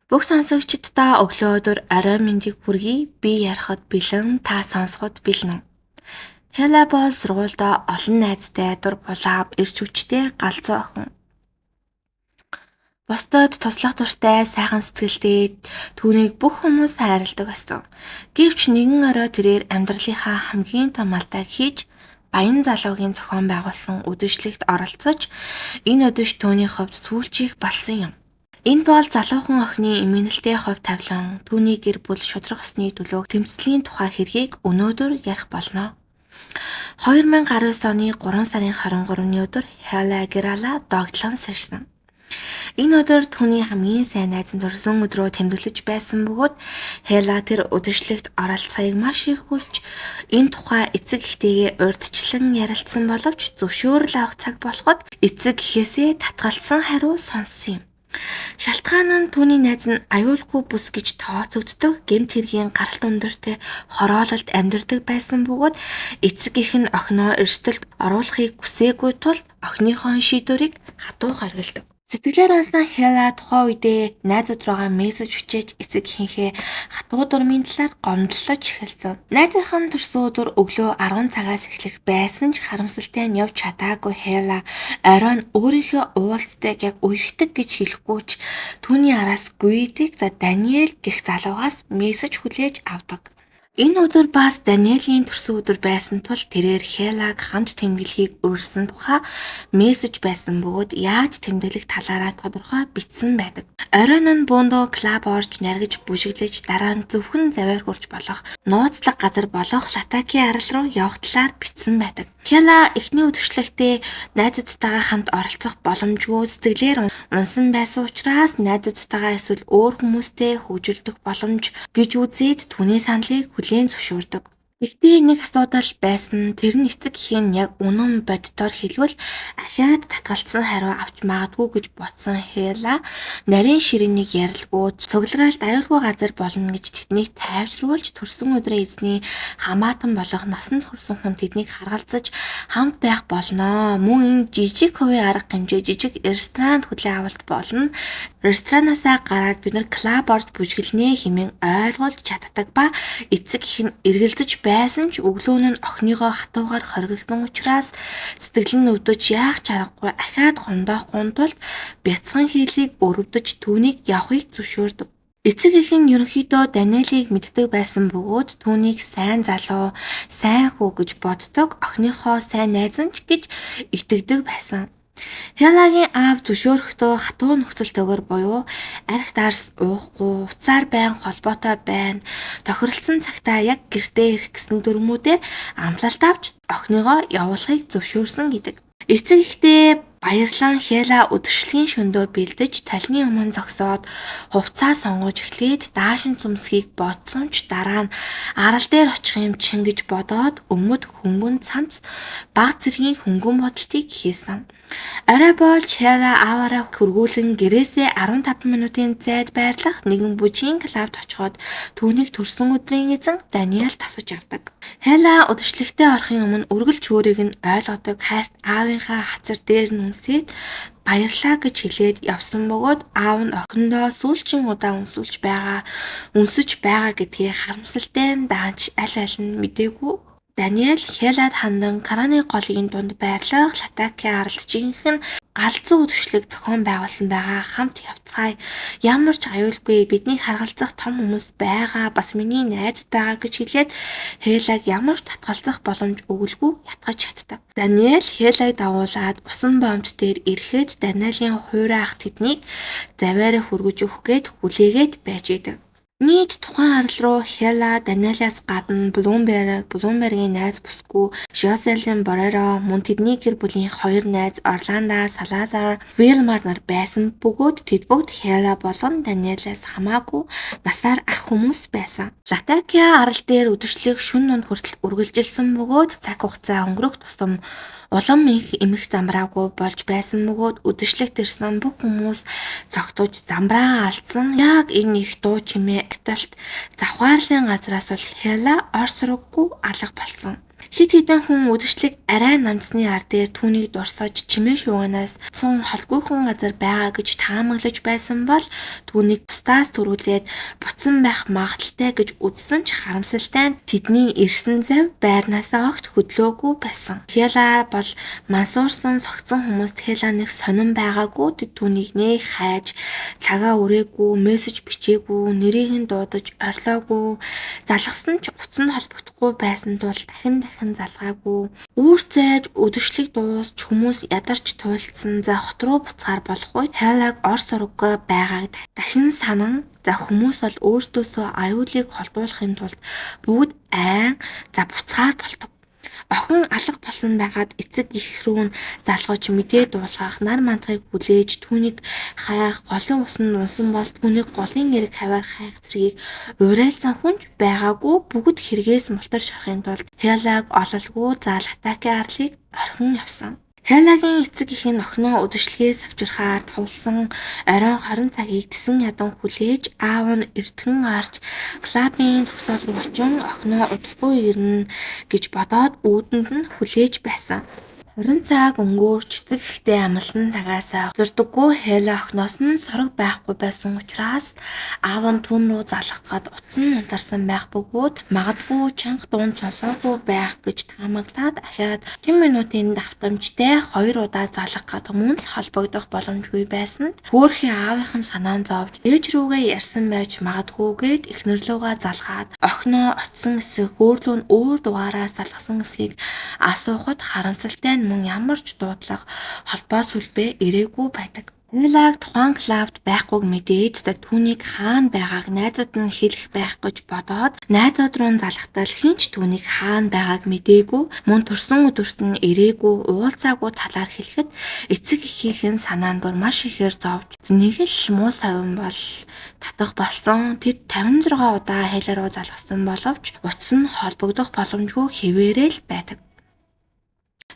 Бүх сонсогчдод өглөө өдөр орой мэндийг хүргэе. Би ярихад бэлэн, та сонсоход бэлэн. Хела бол сургуульдаа олон найзтай дур булаам, эрч хүчтэй галзуу охин. Бусдад туслах дуртай, сайхан сэтгэлтэй түүнийг бүх хүмүүс хайрладаг байсан. Гэвч нэгэн орой тэрээр амьдралынхаа хамгийн том алдааг хийж баян залуугийн зохион байгуулсан үдэшлэгт оролцож, энэ үдэш түүний хувьд сүүлчийнх болсон юм. Энэ бол залуухан охины эмгэнэлтэй хувь тавилан, түүний гэр бүл шударга ёсны төлөө тэмцлийн тухай хэргийг өнөөдөр ярих болно. 2019 оны 3 сарын 23-ны өдөр Хела Герала догдлон сэрсэн. Энэ өдөр түүний хамгийн сайн найз нь төрсөн өдрөө тэмдэглэж байсан бөгөөд Хела тэр үдэшлэгт оролцохыг маш их хүсч энэ тухай эцэг эхтэйгээ урьдчилан ярилцсан боловч зөвшөөрөл авах цаг болоход эцэг эхээсээ татгалзсан хариу сонссон юм. Шалтгаан нь түүний найз нь аюулгүй бүс гэж тооцогддог гэмт хэргийн гаралт өндөртэй хороололд амьдардаг байсан бөгөөд эцэг эх нь охиноо эрсдэлд оруулахыг хүсээгүй тул охиныхоо шийдвэрийг хатуу хориглодог. Сэтгэлээр унсан Хела тухайн үедээ найзууд руугаа мессеж бичээж эцэг эхийнхээ хатуу дурмын талаар гомдлож эхэлсэн. Найзынх нь төрсөн өдөр өглөө 10 цагаас эхлэх байсан ч харамсалтай нь явж чадаагүй Хела орой нь өөрийнхөө уулзтайг яг үерхдэг гэж хэлэхгүй ч түүний араас Гүйдийг за Даниэл гэх залуугаас мессеж хүлээж авдаг. Энэ өдөр бас Даниэлийн төрсөн өдөр байсан тул тэрээр Хелаг хамт тэмдэглэхийг урьсан тухай мессеж байсан бөгөөд яаж тэмдэглэх талаараа тодорхой бичсэн байдаг. Оройн нь Бундо клуб орж наргиж бүжиглэж дараа нь зөвхөн завиар хурж болох нууцлаг газар болох Латаки арал руу явах талаар бичсэн байдаг. Хела эхний үдэшлэгтээ найзуудтайгаа хамт оролцох боломжгүй сэтгэлээр унсан байсан учраас найзуудтайгаа эсвэл өөр хүмүүстэй хөгжилдөх боломж гэж үзээд түүний саналыг хүлээн зөвшөөрдөг. Гэхдээ нэг асуудал байсан. Тэр нь эцэг эх нь яг үнэн боддоор хэлбэл ахиад татгалцсан хариу авч магадгүй гэж бодсон Хела нарийн ширээнийг ярилгүй цуглараалд аюулгүй газар болно гэж тэднийг тайвшруулж төрсөн өдрөө эзний хамаатан болох насанд хүрсэн хүн тэднийг харгалзаж хамт байх болно. Мөн энэ жижиг хувийн арга хэмжээ жижиг ресторанд хүлээн авалт болно. Ресторанаасаа гараад бид нар клуб орж бүжиглэнэ хэмээн ойлгуулж чаддаг ба эцэг эх нь эргэлзэж байсан ч өглөө нь охиныгоо хатуугаар хориглосон учраас сэтгэл нь өвдөж яах ч аргагүй ахиад гомдоохгүй тулд бяцхан хийлийг өрөвдөж түүнийг явахыг зөвшөөрдөг. Эцэг эх нь ерөнхийдөө Даниэлийг мэддэг байсан бөгөөд түүнийг сайн залуу, сайн хүү гэж боддог, охиныхоо сайн найз нь ч гэж итгэдэг байсан. Хелагийн аав зөвшөөрөхдөө хатуу нөхцөлтэйгээр буюу арх дарс уухгүй, утсаар байн холбоотой байна, тохиролцсон цагтаа яг гэртээ ирэх гэсэн дүрмүүдээр амлалт авч охиныгоо явуулахыг зөвшөөрсөн гэдэг. Эцэг эхтэй баярлан Хела үдэшлэгийн шөндөө бэлдэж талны өмнө зогсоод хувцаа сонгож эхлээд даашин сүмсгийг бодсон ч дараа нь арал дээр очих юм чин гэж бодоод өмд хөнгөн цамц баг зэргийн хөнгөн бодолтыг хийсэн. Орой болж Хела ааваараа хөргүүлэн гэрээсээ 15 минутын зайд байрлах нэгэн бүжгийн клубт очиход түүнийг төрсөн өдрийн эзэн Даниэл тасаж авдаг. Хела үдэшлэгтээ орохын өмнө үргэлж өөрийг нь ойлгодог хайрт аавынхаа хацар дээр нь үнсээд баярлаа гэж хэлээд явсан бөгөөд аав нь охиндоо сүүлчийн удаа үнсэж байгаа гэдгийг харамсалтай нь даанч аль аль нь мдээгүй. Даниэл Хелад хандан Караны голын дунд байрлах Латаки аралд жинхэнэ галзуу үдэшлэг зохион байгуулсан байгаа хамт явцгаая. Ямар ч аюулгүй биднийг харгалзах том хүмүүс байгаа бас миний найз байгаа гэж хэлээд Хелаг ямар ч татгалзах боломж өгөлгүй ятгах чаддаг. Даниэл Хелаг дагуулад усан бомбд дээр ирэхэд Даниэлийн хуурай ах тэднийг завиараа хүргэж өгөх гээд хүлээгээд байж идэг. Нийт тухайн арал руу Хела, Даниэлаас гадна Блумберг, Блумбергийн найз бүсгүй Жоселин Бореро, мөн тэдний гэр бүлийн хоёр найз Орландо, Салазар, Вилмар нар байсан бөгөөд тэд бүгд Хела болон Даниэлаас хамаагүй насаар ах хүмүүс байсан. Латакиа арал дээр үдэшлэг шөнө дунд хүртэл үргэлжилсэн бөгөөд цаг хугацаа өнгөрөх тусам улам их эмх замбраагүй болж байсан бөгөөд үдэшлэгт ирсэн бүх хүмүүс цогтож замбраа алдсан. Яг энэ их дуу чимээ аталт завхаарлын газраас бол Хела ор сураггүй алга болсон. Хэд хэдэн хүн үдэшлэг арай намцны ар дээр түүнийг дурсаж чимээ шууганаас цун холгүйхэн газар байгаа гэж таамаглаж байсан бол түүнийг бусдаас түрүүлээд буцсан байх магадлалтай гэж үзсэн ч харамсалтай нь тэдний ирсэн зав байрнаасаа огт хөдлөөгүй байсан. Хела бол мансуурсан согтсон хүмүүст Хела нэг сонин байгаагүй. Тэд түүнийг нэх хайж цагаа үрээгүй, мессеж бичээгүй, нэрийг нь дуудаж орлоогүй, залгасан ч утас нь холбогдохгүй байсан тул дахин дахин залгаагүй. Үүр зайж үдэшлэг дуусч хүмүүс ядарч туйлдсан, за хот руу буцахаар болох үед Хелаг ор сурггүй байгааг дахин санан, за хүмүүс бол өөрсдөөсөө аюулыг холдуулахын тулд бүгд айн за буцахаар болдог. Охин алга болсон байгаад эцэг эх рүү нь залгаж мэдээ дуулгах, нар мандахыг хүлээж түүнийг хайх, голын усанд унсан бол түүнийг голын эрэг хавиар хайх зэргийг уриалсан хүн ч байгаагүй. Бүгд хэрэгээс мултар шарахын тулд Хелаг ололгүй за Латаки арлыг орхин явсан. Хелагийн эцэг эх нь охиноо үдэшлэгээс авчрахаар товлсон оройн 20 цагийг тэсэн ядан хүлээж, аав нь эртхэн гарч клабын зогсоол руу очин охиноо удахгүй ирнэ гэж бодоод үүдэнд нь хүлээж байсан. 20 цаг өнгөрч эцэг эхтэй амласан цагаасаа өдөрдөггүй Хела охиноос нь сураг байхгүй байсан учраас аав нь түүн рүү залгах гад утас нь унтарсан байх бөгөөд магадгүй чанга дуун сонсоогүй байх гэж таамаглаад ахиад 10 минутын давтамжтай 2 удаа залгах гад мөн л холбогдох боломжгүй байсанд хөөрхий аавынх нь санаан зовж ээж рүүгээ ярьсан байж магадгүйгээд эхнэр лүүгээ залгаад охиноо очсон эсэх өөрлөө нь өөр дугаараас залгасан эсхийг асуухад харамсалтай нь мөн ямар ч дуудлага холбоо сүлбээ ирээгүй байдаг. Хелаг тухайн клабд байхгүйг мэдээд за түүнийг хаана байгааг найзууд нь хэлэх байх гэж бодоод найзууд руу залгатал хэн ч түүнийг хаана байгааг мдээгүй, мөн төрсөн өдөрт нь ирээгүй, уулзаагүй талаар хэлэхэд эцэг эхийнх нь санаанд бүр маш ихээр зовж нэг л муу савн бол татах болсон. Тэд 56 удаа Хела руу залгасан боловч утас нь холбогдох боломжгүй хэвээрээ л байдаг.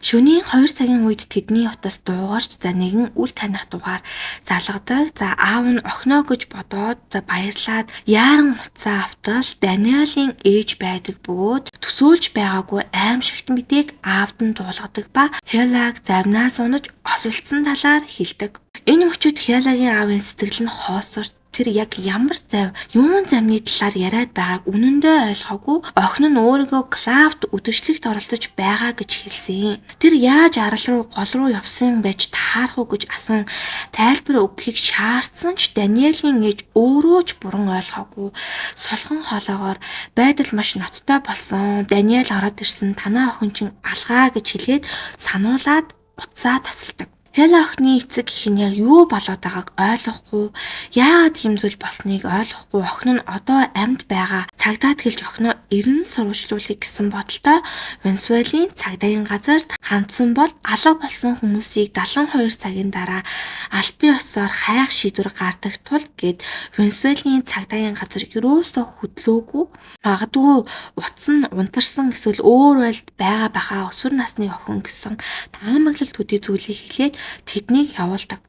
Шөнийн 2 цагийн үед тэдний утас дуугарч за нэгэн үл таних дугаар залгадаг. За аав нь охиноо гэж бодоод за баярлаад яаран утсаа автал Даниэлийн ээж байдаг бөгөөд төсөөлж байгаагүй аимшигт мэдээг аавд нь дуулгадаг ба Хелаг завнаас унаж осолдсон талаар хэлдэг. Энэ мөчид Хелагийн аавын сэтгэл нь хоосорч тэр яг ямар зав, юун замны талаар яриад байгааг үнэндээ ойлгоогүй. Охин нь өөрийгөө клабд үдэшлэгт оролцож байгаа гэж хэлсэн. Тэр яаж арал руу гол руу явсан байж таарах уу гэж асуун тайлбар өгөхийг шаардсан ч Даниэлийн ээж өөрөө ч буран ойлгоогүй. Сулхан хоолоогоор байдал маш ноцтой болсон. Даниэл ороод ирсэн, танаа охин чинь алгаа гэж хэлээд сануулад утсаа тасалдаг. Хела охины эцэг эх нь яг юу болоод байгааг ойлгохгүй, яагаад ийм зүйл болсныг ойлгохгүй, охин нь одоо амьд байгаа, цагдаад хэлж охиноо эрен сурвалжлуулъя гэсэн бодолтой Венесуэлийн цагдаагийн газарт хандсан бол алга болсон хүмүүсийг 72 цагийн дараа албан ёсоор хайх шийдвэр гардаг тул гээд Венесуэлийн цагдаагийн газар ерөөсөө хөдлөөгүй. Магадгүй утас нь унтарсан эсвэл өөр байлд байгаа байхаа өсвөр насны охин гэсэн таамаглал төдий зүйлийг хэлээд тэднийг явуулдаг.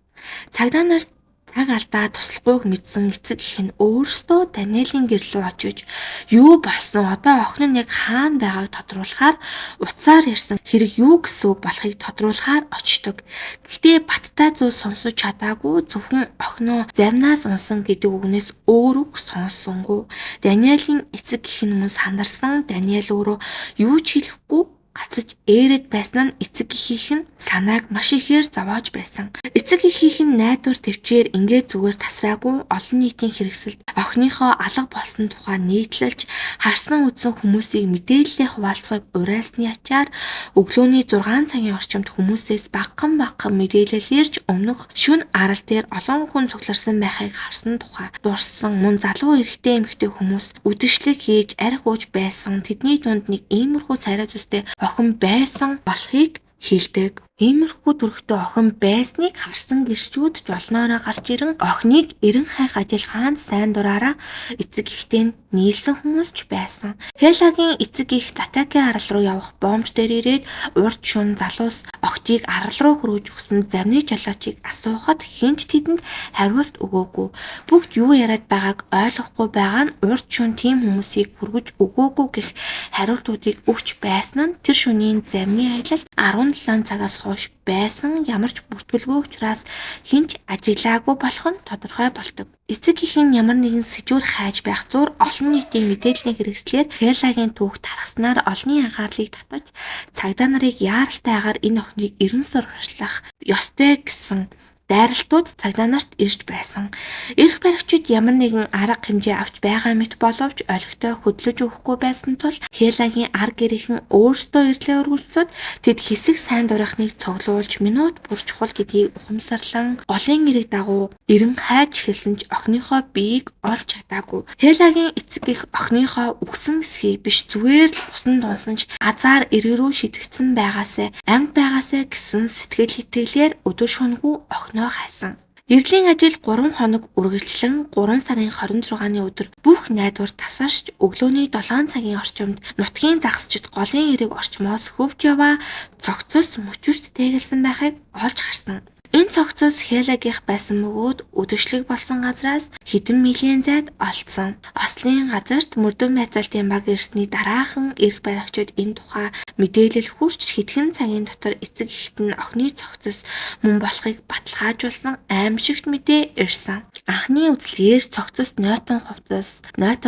Цагдаа нар цаг алдаа туслахгүйг мэдсэн эцэг эх нь өөрсдөө Даниэлийн гэр лүү очиж юу болсон, одоо охин нь яг хаана байгааг тодруулахаар утсаар ярьсан хэрэг юу гэсэн үг болохыг тодруулахаар очдог. Гэхдээ баттай зүйл сонсож чадаагүй, зөвхөн охиноо завнаас унсан гэдэг үгнээс өөр үг сонссонгүй. Даниэлийн эцэг эх нь мөн сандарсан. Даниэл өөрөө юу ч хэлэхгүй гацаж ээрэд байсан нь эцэг эхийнх нь санааг маш ихээр зовоож байсан. Эцэг эхийнх нь найдвар төвчээр ингээд зүгээр тасраагүй олон нийтийн хэрэгсэлд охиныхоо алга болсон тухай нийтлэлж харсан үзсэн хүмүүсийг мэдээлэлээ хуваалцахыг уриалсны ачаар өглөөний 6 цагийн орчимд хүмүүсээс багахан багахан мэдээлэл ирж өмнөх шөнө арал дээр олон хүн цугларсан байхыг харсан тухай дурссан, мөн залуу эрэгтэй эмэгтэй хүмүүс үдэшлэг хийж арх ууж байсан, тэдний дунд нэг иймэрхүү царай зүстэй охин байсан болохыг хэлдэг. Иймэрхүү төрхтэй охин байсныг харсан гэрчүүд жолноороо гарч ирэн охиныг эрен хайх ажил хаанд сайн дураараа эцэг эхтэй нь нийлсэн хүмүүс ч байсан. Хелагийн эцэг эх Татаки арал руу явах бомж дээр ирээд урд шөнө залуус охидыг арал руу хөргөж өгсөн замны жолоочийг асуухад хэн ч тэдэнд хариулт өгөөгүй. Бүгд юу яриад байгааг ойлгохгүй байгаа нь урд шөнө тийм хүмүүсийг хөргөж өгөөгүй гэх хариултуудыг өгч байсан нь тэр шөнийн замны аялал 17 цагаас хойш байсан ямар ч бүртгэлгүй учраас хэн ч ажиглаагүй болох нь тодорхой болдог. Эцэг эх нь ямар нэгэн сэжүүр хайж байх зуур олон нийтийн мэдээллийн хэрэгслээр Хелагийн түүх тархаснаар олонний анхаарлыг татаж цагдаа нарыг яаралтай агаар энэ охиныг эрен сурвалжлах ёстой гэсэн дайралтууд цагдаа нарт ирж байсан. Эрх баригчид ямар нэгэн арга хэмжээ авч байгаа мэт боловч олигтой хөдлөж өгөхгүй байсан тул Хелагийн ар гэрийнхэн өөрсдөө ирлээ өргөжлөөд тэд хэсэг сайн дурынхныг цуглуулж минут бүр чухал гэдгийг ухамсарлан голын эрэг дагуу эрен хайж эхэлсэн ч охиныхоо биеийг олж чадаагүй. Хелагийн эцэг эх охиныхоо үхсэн эсхийг биш зүгээр л усан дунсан ч азаар эрэг рүү шидэгдсэн байгаасай, амьд байгаасай гэсэн сэтгэл итгэлээр өдөр шөнөгүй охиноо хайсан. Эрлийн ажил 3 хоног үргэлжлэн 3 сарын 26-ны өдөр бүх найдвар тасарч өглөөний 7 цагийн орчимд нутгийн загасчид голын эрэг орчмоос хөвж яваа цогцос мөчөрт тээгэлсэн байхыг олж харсан. Энэ цогцос Хелагийнх байсан бөгөөд үдэшлэг болсон газраас хэдэн милийн зайд олдсон. Ослын газарт мөрдөн байцаалтын баг ирсний дараахан эрх баригчид энэ тухай мэдээлэл хүрч хэдхэн цагийн дотор эцэг эхэд нь охины цогцос мөн болохыг баталгаажуулсан аимшигт мэдээ ирсэн. Анхны үзлэгээр цогцос нойтон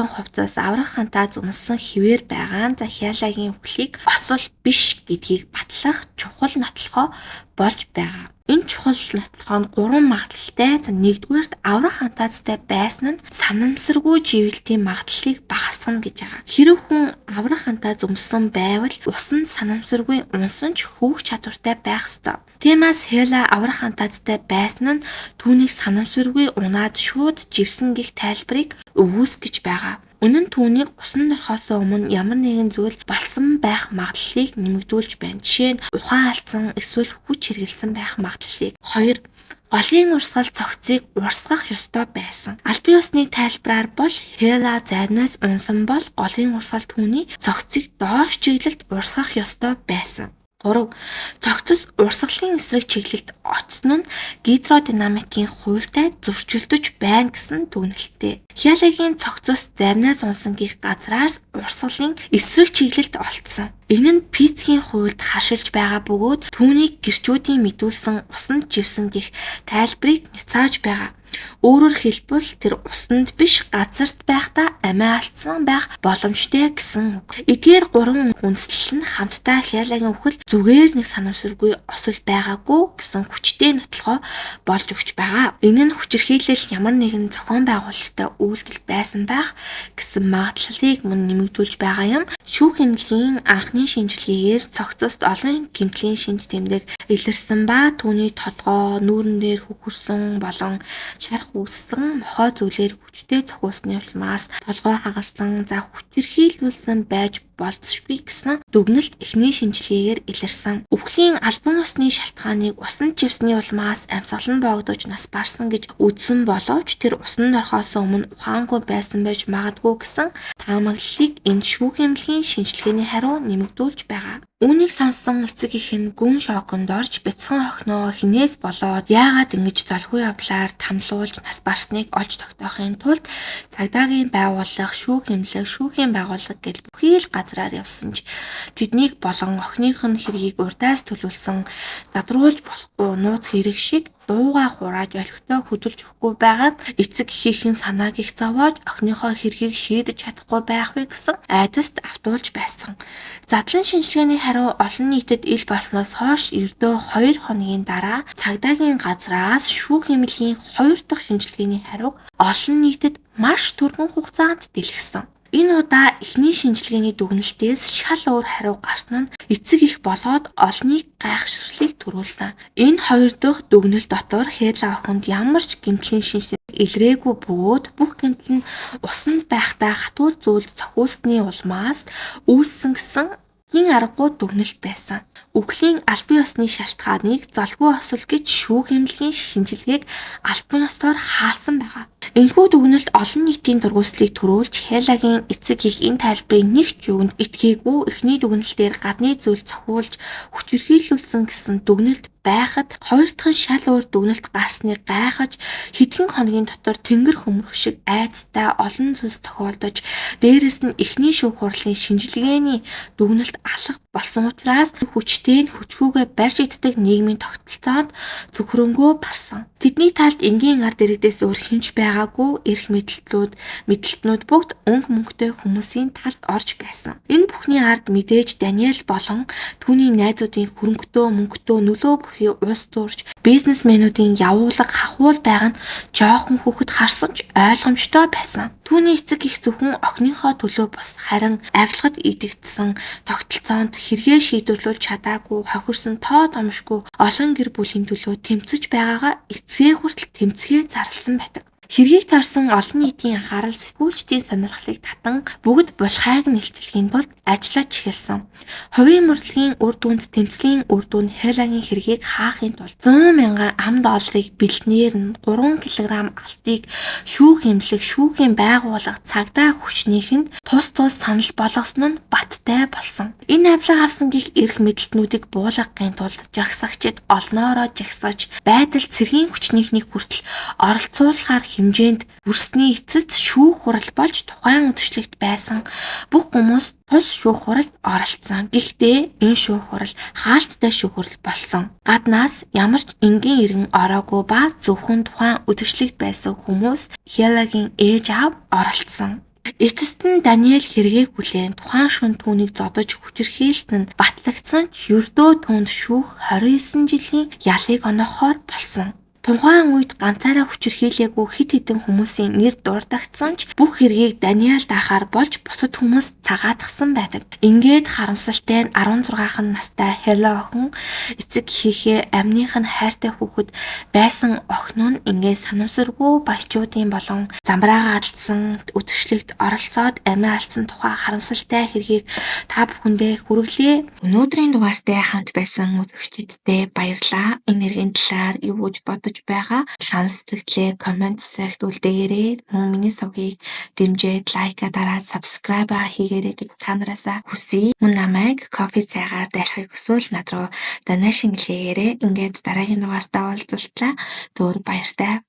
хувцас аврах хантаа зөмсөн хэвээр байгаа нь за Хелагийн үхлийг осол биш гэдгийг батлах чухал нотлохоо болж байгаа. Энэ чухал нотлохоо нь 3 магадлалтай. За нэгдүгээрт аврах хантаазтай байсан нь санамсаргүй живэлтийн магадлалыг багасгана гэж байгаа. Хэрэв хүн аврах хантаа зөмсөн байвал усанд санамсаргүй унсан ч хөвөх чадвартай байх ёстой. Тиймээс Хела аврах хантаазтай байсан нь түүнийг санамсаргүй унаад шууд живсэн гэх тайлбарыг өгөөс гэж байгаа. Үнэн түүнийг усанд орохоос өмнө ямар нэгэн зүйл болсон байх магадлалыг нэмэгдүүлж байна. Жишээ нь ухаан алдсан эсвэл хүч хэрэглэсэн байх магадлалыг. 2. Голын урсгал цогцыг урсгах ёстой байсан. Албан ёсны тайлбараар бол Хела зайнаас унсан бол голын урсгал түүний цогцыг доош чиглэлд урсгах ёстой байсан. 3. Цогцос урсгалын эсрэг чиглэлд очсон нь гидродинамикийн хуультай зөрчилдөж байна гэсэн дүгнэлттэй. Хелагийн цогцос завнаас унсан гих газраас урсгалын эсрэг чиглэлд олдсон. Энэ нь физикийн хуульд харшилж байгаа бөгөөд түүнийг гэрчүүдийн мэдүүлсэн усанд живсэн гих тайлбарыг няцааж байгаа. Өөрөөр хэлбэл тэр усанд биш газарт байхдаа амиа алдсан байх боломжтой гэсэн үг. Эдгээр 3 үндслэл нь хамтдаа Хелагийн үхэл зүгээр нэг санамсаргүй осол байгаагүй гэсэн хүчтэй нотлохоо болж өгч байгаа. Энэ нь хүчирхийлэл ямар нэгэн зохион байгуулалттай үйлдэл байсан байх гэсэн магадлалыг мөн нэмэгдүүлж байгаа юм. Шүүх эмнэлгийн анхны шинжилгээгээр цогцост олон гэмтлийн шинж тэмдэг илэрсэн ба түүний толгой, нүүрэн дээр хөхөрсөн болон шарх үүссэн мохой зүйлээр хүчтэй цохиулсны улмаас толгой хагарсан, за хүчирхийлүүлсэн байж болзошгүй гэсэн дүгнэлт эхний шинжилгээгээр илэрсэн. Үхлийн албан ёсны шалтгааныг усан живсний улмаас амьсгал нь боогдож нас барсан гэж үзсэн боловч тэр усанд орохоос өмнө ухаангүй байсан байж магадгүй гэсэн таамаглалыг энэ шүүх эмнэлгийн шинжилгээний хариу нэмэгдүүлж байгаа. Үүнийг сонссон эцэг эх нь гүн шоконд орж бяцхан охиноо хинээс болоод яагаад ингэж золгүй явдлаар тамлуулж нас барсныг олж тогтоохын тулд цагдаагийн байгууллага, шүүх эмнэлэг, шүүхийн байгууллага гэл бүхий л газраар явсан ч тэднийг болон охиных нь хэргийг урдаас төлөвлөсөн дадруулж болохгүй нууц хэрэг шиг дуугаа хурааж олигтой хөдөлж өгөхгүй байгаа нь эцэг эхийнхэн санааг их зовоож охиныхоо хэргийг шийдэж чадахгүй байх вэ гэсэн айдаст автуулж байсан. Задлан шинжилгээний хариу олон нийтэд ил болсноос хойш ердөө 2 хоногийн дараа цагдаагийн газраас шүүх эмнэлгийн 2 дахь шинжилгээний хариуг олон нийтэд маш түргэн хугацаанд дэлгэсэн. Энэ удаа эхний шинжилгээний дүгнэлтээс шал өөр хариу гарсан нь эцэг эх болоод олонний гайхшрлыг төрүүлсэн. Энэ хоёр дахь дүгнэлт дотор Хела охинд ямар ч гэмтлийн шинж илрээгүй бөгөөд бүх гэмтэл нь усанд байхдаа хатуул зүйлд цохиулсны улмаас үүссэн гэсэн хэн аргагүй дүгнэлт байсан. Үхлийн албан ёсны шалтгааныг золгүй осол гэж шүүх эмнэлгийн шинжилгээг албан ёсоор хаасан байгаа. Энэхүү дүгнэлт олон нийтийн дургүйцлийг төрүүлж Хелагийн эцэг эх энэ тайлбарыг нэг ч юунд итгээгүй, эхний дүгнэлтээр гадны зүйл цохиулж хүчирхийлүүлсэн гэсэн дүгнэлт байхад хоёр дахь нь шал өөр дүгнэлт гарсныг гайхаж, хэдхэн хоногийн дотор тэнгэр хөмрөх шиг айдастай олон зүйлс тохиолдож, дээрэс нь эхний шүүх хурлын шинжилгээний дүгнэлт алга болсон учраас хүчтэй нь хүчгүйгээ барьж иддэг нийгмийн тогтолцоонд цөхрөнгөө барсан. Тэдний талд энгийн ард иргэдээс өөр хэн ч байгаагүй, эрх мэдэлтнүүд бүгд өнгө мөнгөтэй хүмүүсийн талд орж байсан. Энэ бүхний ард мэдээж Даниэл болон түүний найзуудын хөрөнгөтөө мөнгөтөө нөлөө бүхий улс төрч бизнесмэнүүдийн явуулга хахуул байгаа нь жоохон хүүхэд харсан ч ойлгомжтой байсан. Түүний эцэг эх зөвхөн охиныхоо төлөө бус, харин авилгад идэгдсэн, тогтолцоонд хэрэгээ шийдвэрлүүлж чадаагүй хохирсон тоо томшгүй олон гэр бүлийн төлөө тэмцэж байгаагаа эцгээ хүртэл тэмцэхээ зарласан байдаг. Хэргийг таарсан олон нийтийн анхаарал, сэтгүүлчдийн сонирхлыг татан бүгд булхайг нь илчлэхийн тулд ажиллаж эхэлсэн. Хувийн мөрдлөгийн үр дүнд тэмцлийн үр дүн Хелагийн хэргийг хаахын тулд 100 мянган ам долларыг бэлтнээр нь 3 кг алтыг шүүх эмнэлэг, шүүхийн байгууллага, цагдаа хүчнийхэнд тус тус санал болгосон нь баттай болсон. Энэ авилга авсан гих эрх мэдэлтнүүдийг буулгахын тулд жагсагчид олноороо жагсаж, байдал цэргийн хүчнийхнийг хүртэл оролцуулахаар хэмжээнд хүрсний эцэст шүүх хурал болж тухайн үдэшлэгт байсан бүх хүмүүс тус шүүх хуралд оролцсон. Гэхдээ энэ шүүх хурал хаалттай шүүх хурал болсон. Гаднаас ямар ч энгийн иргэн ороогүй ба зөвхөн тухайн үдэшлэгт байсан хүмүүс, Хелагийн ээж аав оролцсон. Эцэст нь Даниэл хэрэгээ хүлээн тухайн шөнө түүнийг зодож хүчирхийлсэн нь батлагдсан ч ердөө түүнд шүүх 29 жилийн ялыг оноохоор болсон. Тухайн үед ганцаараа хүчирхийлээгүй хэд хэдэн хүмүүсийн нэр дурдагдсан ч бүх хэргийг Даниэл даахаар болж бусад хүмүүс цагаатгсан байдаг. Ингээд харамсалтай нь 16 настай Хела охин эцэг эхийнхээ амных нь хайртай хүүхэд байсан охин нь ингээд санамсаргүй баячуудын болон замбраагаа алдсан үдэшлэгт оролцоод амиа алдсан тухай харамсалтай хэргийг та бүхэндээ хүргэлээ. Өнөөдрийн дугаартай хамт байсан үзэгчиддээ баярлалаа. Энэ хэргийн талаар юу гэж бодож байгаа санал сэтгэлээ comment хэсэгт үлдээгээрэй. Мөн миний сувгийг дэмжиж like аа дараад subscribe хийгээрэй гэж та нараасаа хүсье. Мөн намайг кофе цайгаар дайлахыг хүсвэл над руу donation илгээгээрэй. Ингээд дараагийн дугаартаа уулзтлаа. Түр баяртай.